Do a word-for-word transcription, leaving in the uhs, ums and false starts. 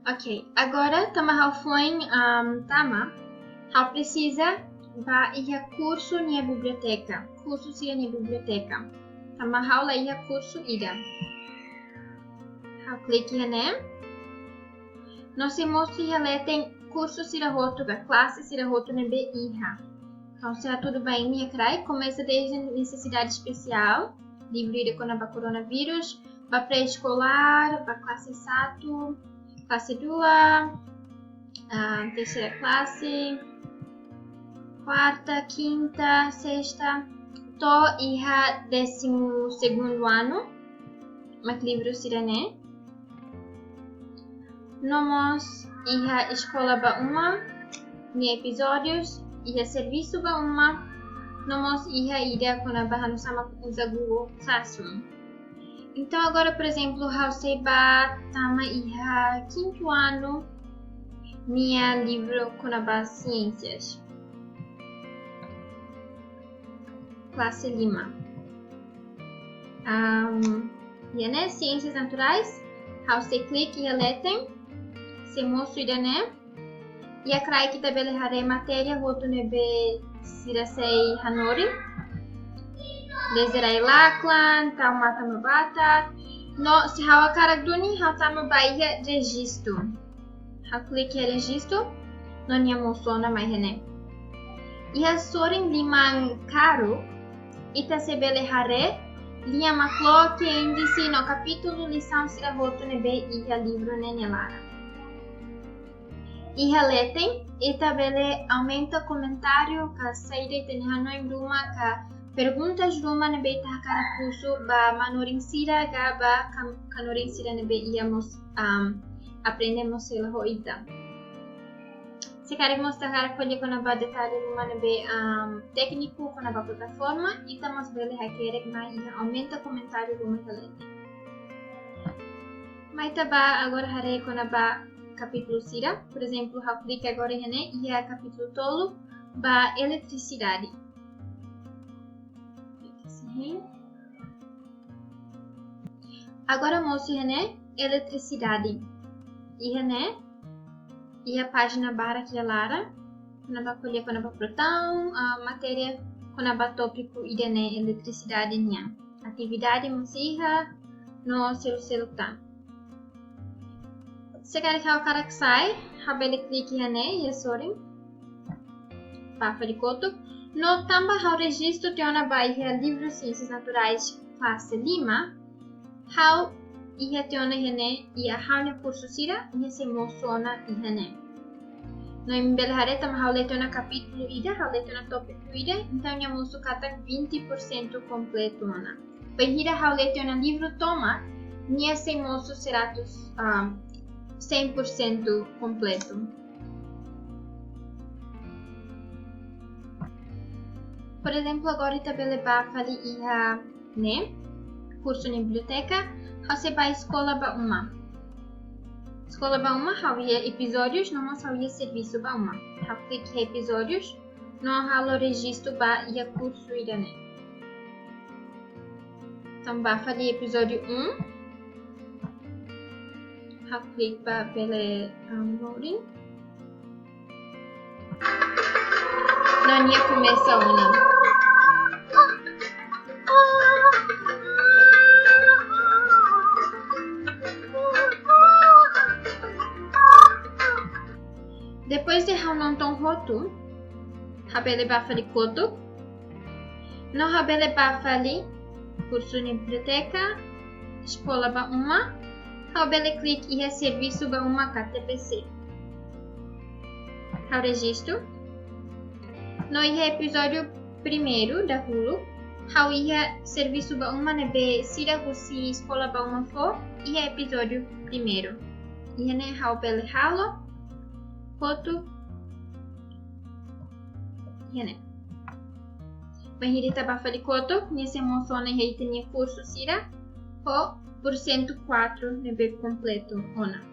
Ok, agora tanba ha'u foin, um, tama, ha'u presiza bá iha kursu nia biblioteka, kursu sira-nia biblioteka. Tanba ha'u la iha kursu ida. Ha'u klik iha ne'e. No sei mosu iha leten kursu sira hotu ka klase sira hotu ne'ebé iha. Entaun, se hatudu ba imi, hakarak komesa dezde nesesidade espesiál, livru ida kona-ba koronavírus, ba pré-eskolár, ba klase satu, klase dua, ah, terseira klase, kuarta, kinta, sesta, to'o iha désimu segundu anu, mak livru sira-ne'e. No mós iha Eskola ba Uma nia epizódius, iha Servisu ba Uma, no mós iha ida kona-ba hanu'usá mak uza Google Classroom. Entaun, agora, por ezemplu, ha'u sei bá tama iha kintu anu nia livru kona-ba siénsias. Klase lima. Am, iha ne'e, Siénsias Naturais, ha'u sei klik iha leten, sei mosu ida-ne'e. Iha kraik ita bele haree matéria hotu ne'ebé sira sei hanorin. Dezde rai-laklan, to'o matan babatak. No, se ha'u hakarak duni, ha'u tama ba iha rejistu. Ha'u klik iha rejistu, no nia mosu ona mai iha ne'e. Iha sorin liman karuk, ita sei bele haree lian mak loke, índise no kapítulu lisaun sira hotu ne'ebé iha livru ne'e nia laran. Iha leten, ita bele aumenta komentáriu ka saida ita-nia hanoin ruma ka perguntas ruma ne'ebé ita hakarak husu ba manorin sira ka ba kan-, kanorin sira ne'ebé iha mós, am, aprende mós hela ho ita. Se karik mós ita hakarak ko'alia kona-ba detalle ruma ne'ebé, am, tékniku kona-ba plataforma, ita mós bele hakerek mai iha aumenta komentáriu ruma iha leten. Mai ita bá agora haree kona-ba kapítulu sira. Por ezemplu, ha'u klik agora iha ne'e, iha kapítulu tolu, ba eletrisidade. Agora mosu iha ne'e, eletrisidade. Iha ne'e, iha pájina barak iha laran, kona-ba ko'alia kona-ba protaun, ah, matéria kona-ba tópiku ida-ne'e, eletrisidade nian. Atividade mós iha, no seluk-seluk tan. Se karik ha'u hakarak sai, ha'u bele klik iha ne'e, iha sorin. Bá fali kotuk. No tanba ha'u rejistu tiha ona ba iha livru Siénsias Naturais klase lima, ha'u iha tiha ona iha ne'e, iha ha'u-nia kursu sira, nia sei mosu ona iha ne'e. No imi bele haree tanba ha'u lee tiha ona kapítulu ida, ha'u lee tiha ona tópiku ida, entaun nia mosu katak vinte por cento kompletu ona. Bainhira ha'u lee tiha ona livru tomak, nia sei mosu seratus, ah, cem por cento kompletu. Por ezemplu, agora ita bele bá fali iha ne'e, kursu nia biblioteka, ha'u sei bá Eskola ba Uma. Eskola ba Uma, ha'u iha epizódius, no mós ha'u iha Servisu ba Uma. Ha'u klik iha epizódius, no halo rejistu ba iha kursu ida-ne'e. Entaun bá fali epizódiu um. Ha'u klik ba bele, um, loading. No nia komesa ona. Depois de ha'u nonton hotu, ha'u bele bá fali kotuk. No ha'u bele bá fali kursu nia biblioteka, Eskola ba Uma. Ha'u bele klik iha Servisu ba Uma ka T P C. Ha'u rejistu. No iha epizódiu primeiru, dahuluk, ha'u iha Servisu ba Uma ne'ebé sira husi Eskola ba Uma fó, iha epizódiu primeiru. Iha ne'e ha'u bele halo, kotuk, iha ne'e. Bainhira ita bá fali kotuk, nia sei mosu ona iha ita-nia kursu sira, ho porsentu quatro ne'ebé kompletu ona.